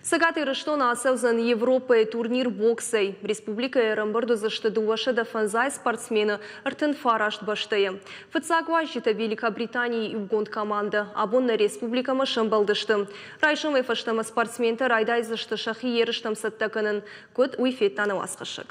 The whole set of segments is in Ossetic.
Цӕгат Ирыстоны ацӕудзӕн Европӕйы турнир боксӕй. Республикӕйы ӕрӕмбырд уыдзысты 250 спортсмены 39 бӕстӕйӕ. Фыццаг уазджытӕ Великобританийы иугонд командӕ абон нӕ республикӕмӕ сӕмбӕлдысты. Райсомӕй фӕстӕмӕ спортсментӕ райдайдзысты сӕхи ерыстӕм цӕттӕ кӕнын. Куыд, уый федта нӕ уацхӕссӕг.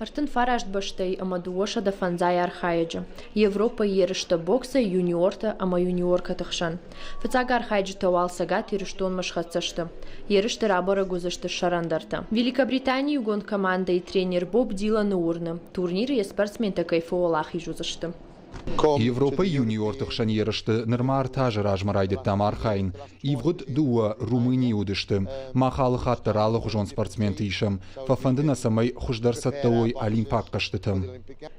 39 бӕстӕйы ӕмӕ 250 архайӕджы Европӕйы ерыстӕ боксӕй юниортӕ ӕмӕ юниоркӕты хсӕн. Фыццаг архайджытӕ уал Цӕгат Ирыстонмӕ схӕццӕ сты. Ерысты рабӕрӕг уыдзысты сӕрӕндӕртӕ. Великобританийы иугонд командӕйы тренер Боб Диланы уырны, турниры йӕ спортсментӕ кӕй фӕуӕлахиз уыдзысты. Европӕйы юниорты хсӕн ерысты нырма 3 азы размӕ райдыдтам архайын. Ивгъуыд дыууӕ Румынийы уыдысты. Мах алы хатт дӕр алыгъуызон спортсменты исӕм. Фӕфӕнды нӕ, цӕмӕй хуыздӕр цӕттӕ уой олимпаг хъӕзтытӕм.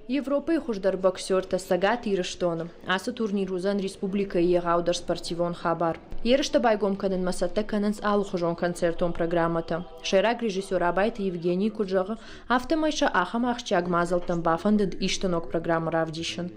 Европӕйы хуыздӕр боксертӕ Цӕгат Ирыстоны. Ацы турнир уыдзӕн республикӕйы егъаудӕр спортивон хабар. Ерыстӕ байгом кӕнынмӕ цӕттӕ кӕнынц алыхуызон концертон программӕтӕ. Сӕйраг режиссер Абайты Евгений куыд зӕгъы, афтӕмӕй сӕ ахӕм ахсджиаг мадзӕлттӕм бафӕндыд исты ног программӕ равдисын.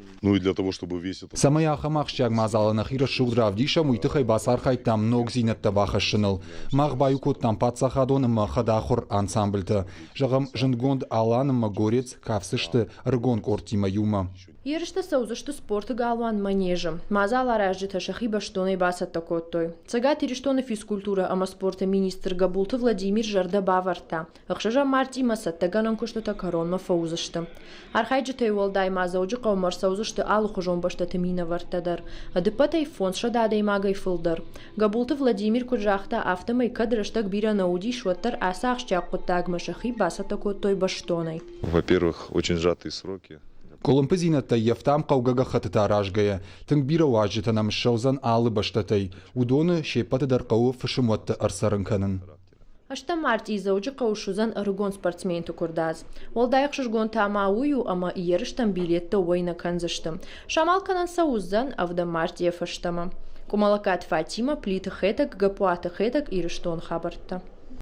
Цӕмӕй ахӕм ахсджиаг мадзалы нӕхи рӕсугъд равдисӕм, уый тыххӕй бацархайдтам ногдзинӕдтӕ бахӕссыныл. Мах баиу кодтам паддзахадон ӕмӕ хӕдахуыр ансамбльтӕ. Зӕгъӕм, зындгонд Алан ӕмӕ Горец кафдзысты ӕрыгон къордтимӕ иумӕ. Ерыстӕ цӕудзысты спорты галуан Манеж-ы. Мадзал аразджытӕ сӕхи бӕстонӕй бацӕттӕ кодтой. Цӕгат Ирыстоны физкультурӕ ӕмӕ спорты министр Гӕбулты Владимир зӕрдӕ бавӕрдта, ӕхсӕзӕм мартъимӕ цӕттӕгӕнӕн куыстытӕ кӕронмӕ фӕуыдзысты. Архайджытӕй уӕлдай ма Дзӕуджыхъӕумӕ ӕрцӕудзысты алыхуызон бӕстӕты минӕвӕрттӕ дӕр. Ӕдыппӕтӕй 500 адӕймагӕй фылдӕр. Гӕбулты Владимир куыд загъта, афтӕмӕй кӕд рӕстӕг бирӕ нӕ уыдис, уӕддӕр ацы ахсджиаг хъуыддагмӕ сӕхи бацӕттӕ кодтой бӕстонӕй. Во-первых, очень сжатые сроки. Къуылымпыдзинӕдтӕ ӕййӕфтам хъӕугӕ гӕххӕттытӕ аразгӕйӕ. Тынг бирӕ уазджытӕ нӕм ссӕудзӕн алы бӕстӕтӕй. Уыдоны се ппӕты дӕр хъӕуы фысымуӕтты ӕрцӕрын кӕнын. Ӕстӕм мартъи Дзӕуджыхъӕуы суыдзӕн ӕрыгон спортсменты куырдадз. Уӕлдай ӕхсызгон та ма уый у, ӕмӕ ерыстӕм билеттӕ уӕй нӕ кӕндзысты. Самал кӕнӕн сӕ уыдзӕн ӕвдӕм мартъийӕ фӕстӕмӕ. Къуымӕлӕгкаты Фатимӕ, Плиты Хетӕг, Гаппуаты Хетӕг, Ирыстоны хабӕрттӕ.